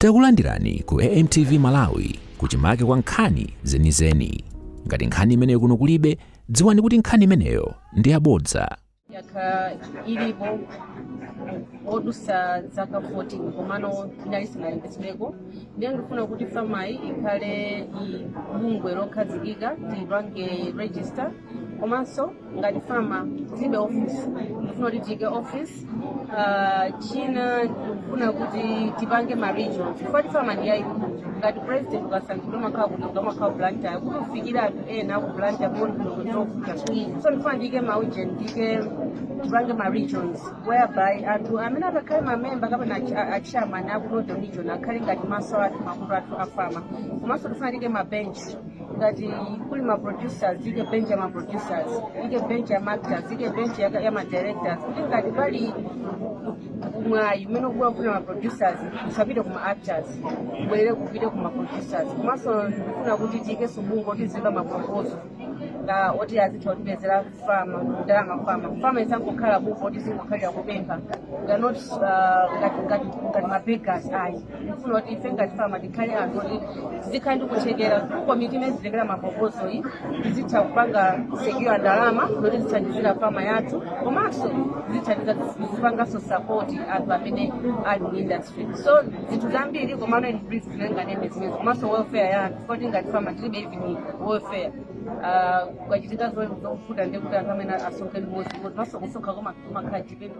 Takulandirani ku AMTV Malawi, kuchimake kwa nkhani zenizeni. Ngati nkhani imeneyo kuno kulibe, dziwani kuti nkhani imeneyo ndi yabodza. Yakhala ilipo odutsa zaka 14, komano inali sinalembetsedweko. Ndiye ndifuna kuti FAMA yi ikhale bungwe lokhazikika, tipange register. Komanso ngati FAMA tilibe office, ndifuna kuti tiyike office. China ndikufuna kuti tipange ma regions, chifukwa FAMA ndi yayikulu. Ngati president ukasankhidwa umakhala kuti umakhala Blantyre, kuti ufikire anthu ena aku Blantyre kuzovuta. So ndifuna ndiyike ma region, ndiyike, tipange ma regions whereby anthu amene atakhale mamemba kapena a chairman aku Northern Region akhale ngati maso athu, makutu athu a FAMA. Komanso ndifuna ndiyike ma bench. Ngati kuli ma producers, ike bench ya ma producers, ike bench ya ma actors, ike bench ya ma directors, kuti ngati pali mwayi umene ukuwafuna ma producers, usapite kuma actors, ubwerere kupite kuma producers. Komanso ndikufuna kuti tiikenso bungwe kuti zipa ma proposal nga oti azitha kutipezera FAMA ndalama. FAMA isangokhala bungwe oti zingokhalira kupempha. We are not ngati ma beggars, ayi. Ndikufuna kuti ife ngati FAMA tikhale anthu oti tizikhala ndi kuthekera through committee imene zitengera ma proposal iyi, tizitha kupanga secure ndalama zoti zithandizira FAMA yathu, komanso zithandiza zipanganso support anthu amene ali mu industry. So zinthu zambiri, komano in brief tinganene zimenezo. Komanso welfare ya anthu, koti ngati FAMA tilibe even welfare. Kukachitika zovuta ndi kuti anthu amene asonkhe limodzi, komanso kusonkha kumakhala depend.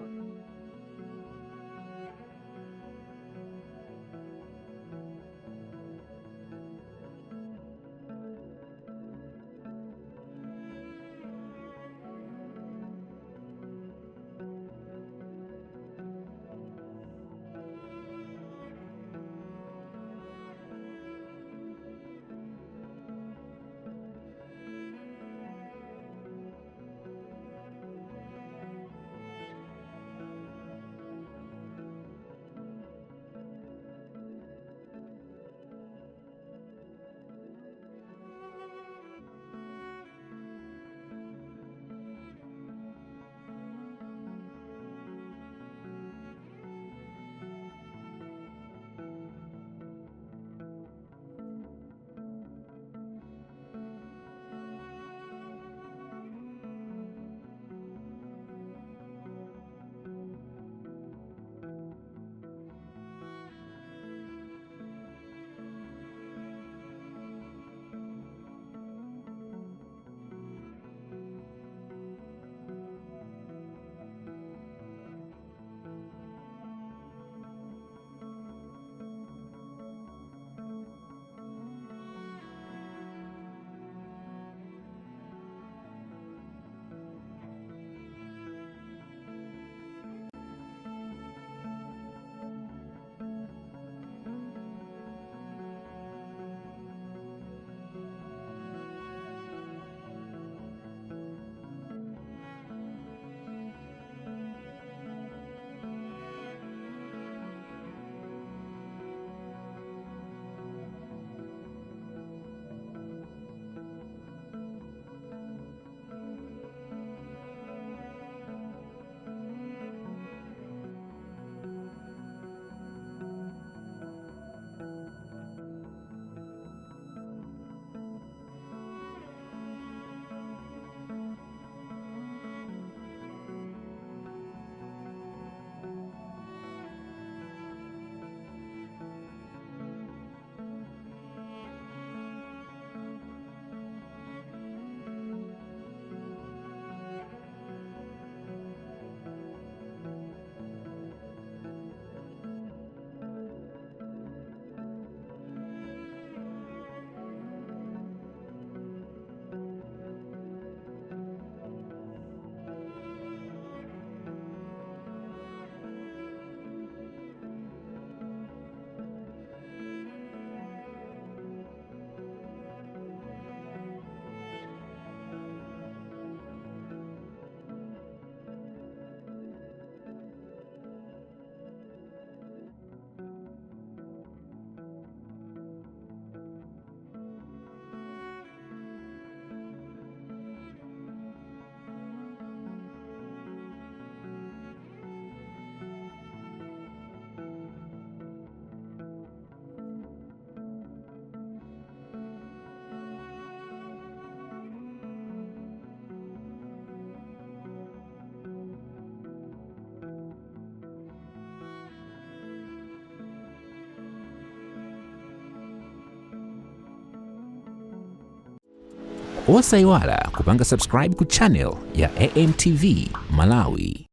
Osayiwala kupanga subscribe ku channel ya AMTV Malawi.